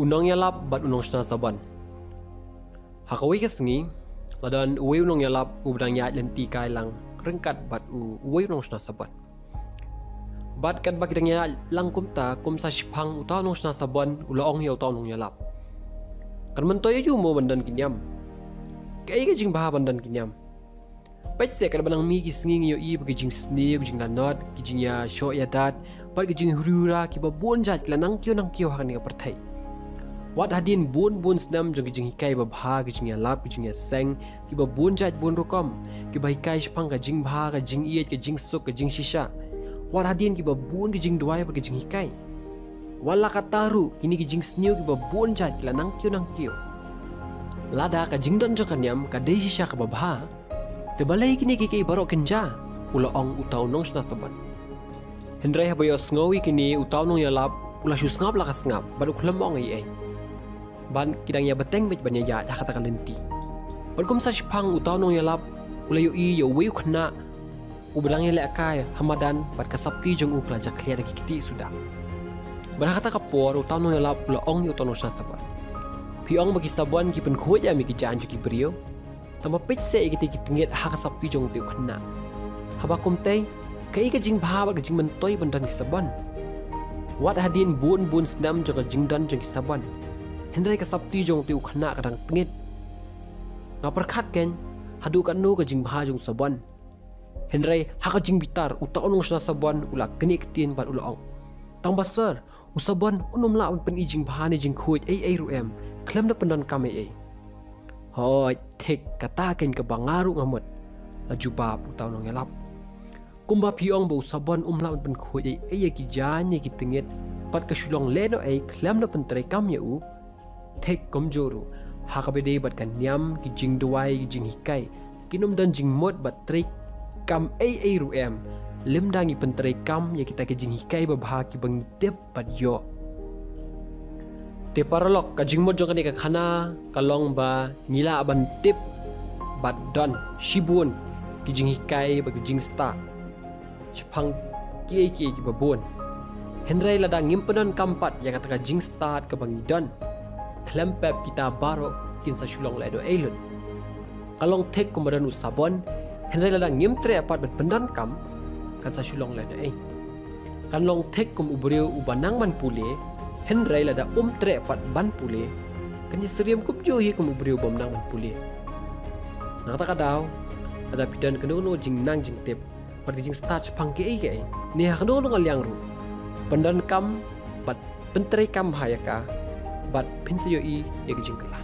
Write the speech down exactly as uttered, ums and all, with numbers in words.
U nongïalap bad u nongshna sabon. Ha kawei ka sngi, la don uwei u nongïalap uba dang ïaid lynti kai lang ryngkat bad u, uwei u nongshna sabon. Bad katba ki dang ïaid lang kumta, kum sa shiphang uta u nongshna sabon u la ong ïa uta u nongïalap: Kan myntoi aïu mo ban don ki niam? Kaei ka jingbha ban don ki niam? Peit seh, katba nang mih ki sngi ngi ïohi ba ki jingsniew, ki jinglanot, ki jingïashoh ïadat bad ki jinghuri hura kiba bun jait ki la nang kiew nang kiew ha kane ka pyrthei. Wat hadien bun bun snem jong ki jinghikai babha, ki jingïalap, ki jingïaseng kiba bun jait bun rukom, kiba hikai shaphang ka jingbha, ka jingïeit, ka jingsuk, ka jingshisha. Wat hadien kiba bun ki jingduwai bad ki jinghikai. Wat la katta ruh, kine ki jingsniew kiba bun jait ki la nang kiew nang kiew. Lada ka jingdon jong ka niam ka dei shisha kaba bha, te balei kine kiei kiei baroh kin jia? U la ong uta u nongshna sabon. Hynrei haba ïohsngew ïa kine, uta u nongïalap u la shu sngap la ka sngap bad u khlem ong ei ei. Bad ki dang ïa bteng beit ban ïaid ha kata ka lynti. Bad kum sa shiphang uta u nongïalap u la ïohi ïa uwei u khynnah uba dang ïalehkai ha madan bad ka sapti jong u ka la jakhlia da ki ktieh suda. Bad ha kata ka por uta u nongïalap u la ong ïa uta u nongshna sabon: Phi ong ba ki sabon ki pynkhuid ïa me ki jaiñ jong ki briew? Tangba peit seh ïa kita ki tyngit ha ka sapti jong utei u khynnah. Haba kumtei, kaei ka jingbha bad ka jingmyntoi ban don ki sabon? Wat hadien bun bun snem jong ka jingdon jong ki sabon, hynrei ka sapti jong utei u khynnah ka dang tyngit. Nga pyrkhat keiñ, haduh katno ka jingbha jong u sabon? Hynrei ha ka jingbitar, uta u nongshna sabon u la knieh ktien bad u la ong: Tangba sir, u sabon un ym lah ban pyni jingbha ne jingkhuid ei ei ruh em, khlem da pyndonkam ei ei. Hooid, thik, kata keiñ kaba nga ruh nga mut, la jubab uta u nongïalap. Kumba phi ong ba u sabon um lah ban pynkhuid ei ei ïa ki jaiñ ne ki tyngit, bad ka shu long lehnohei khlem da pyntreikam ïa u, thik kumjuh ruh, ha kaba ïadei bad ka niam, ki jingduwai, ki jinghikai kin ym don jingmut bad treikam ei ei ruh em, lymda ngi pyntreikam ïa kita ki jinghikai babha kiba ngi tip bad ïoh. Te paralok, ka jingmut jong kane ka khana ka long ba ngi lah ban tip bad don shibun ki jinghikai bad ki jingstad shaphang kiei kiei kiba bun. Hynrei lada ngim pyndonkam pat ïa kata ka jingstad kaba ngi don, khlem pep kita baroh kin sa shu long lehnohei lut. Ka long thik kumba don u sabon, hynrei lada ngim treh pat ban pyndonkam, kan sa shu long lehnohei. Kan long thik kum u briew uba nang ban pule, hynrei lada um treh pat ban pule, kan ïasyriem kumjuh hi kum u briew bym nang ban pule. Na kata ka daw, lada phi don kano kano jingnang jingtip bad ka jingstad shaphang kiei kiei, ne ha kano kano ka liang ruh, pyndonkam bad pyntreikam bha ïa ka, bad phin sa ïohi ïa ka jingkylla.